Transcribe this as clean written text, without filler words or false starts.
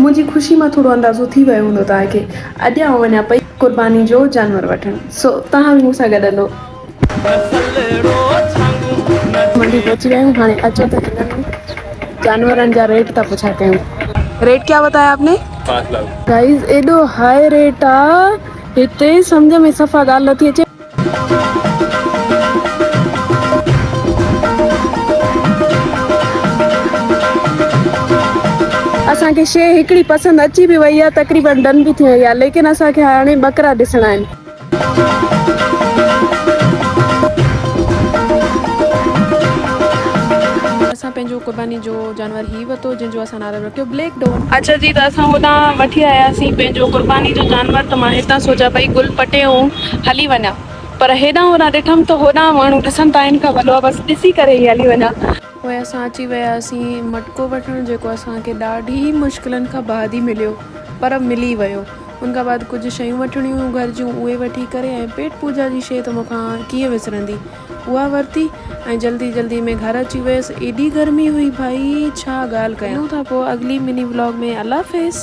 منهنجي خوشي مان ٿورو اندازو ٿي ويو هوندو توهان کي. اڄ آئون وڃان پئي قرباني جو جانور وٺڻ. سو توهان به مون سان گڏ هلو. منڊي پهچي ويا آهيون هاڻي اچو ته هنن جانورن جا ريٽ ٿا پڇا ڪيون. ريٽ ڪيا بتايا آپ ني؟ پانچ لاک. گائيز ايڏو هاء ريٽ آ هتي سمجهه ۾ صفا ڳالهه نٿي اچي. اسان کي شيء هڪڙي پسند اچي به وئي آهي تقريبن ڊن به ٿي وئي آهي ليڪن اسان کي هاڻي ٻڪرا ڏسڻا آهن. اسان پنهنجو قرباني جو جانور هي ورتو جنهن جو اسان نالو رکيو بليڪ ڊون. اڇا جي ته اسان هوڏانهن وٺي آياسين پنهنجو قرباني جو جانور ته مان هتان سوچيان پئي گل پٽي ۽ هلي وڃان پر هيڏانهن هوڏانهن ڏٺم ته هوڏانهن ماڻهو ڏسن ٿا هن کان ڀلو آ بس ڏسي ڪري ئي هلي وڃان. پوء اسان اچي وياسين مٽڪو وٺڻ جيڪو اسان کي ڏاڍي مشڪلن کان بعد ئي مليو پر ملي ويو ان کان بعد ڪجهه شيون وٺڻيون هيون گهر جون اهي وٺي ڪري ۽ پيٽ پوڄا جي شيء ته مون کان ڪيئن وسرندي اها ورتي ۽ جلدي جلدي ۾ گهر اچي ويس ايڏي گرمي هئي ڀائي ڇا ڳالهه ڪيان. ملون ٿا پوء اڳلي مني ولاگ ۾ الله حافظ.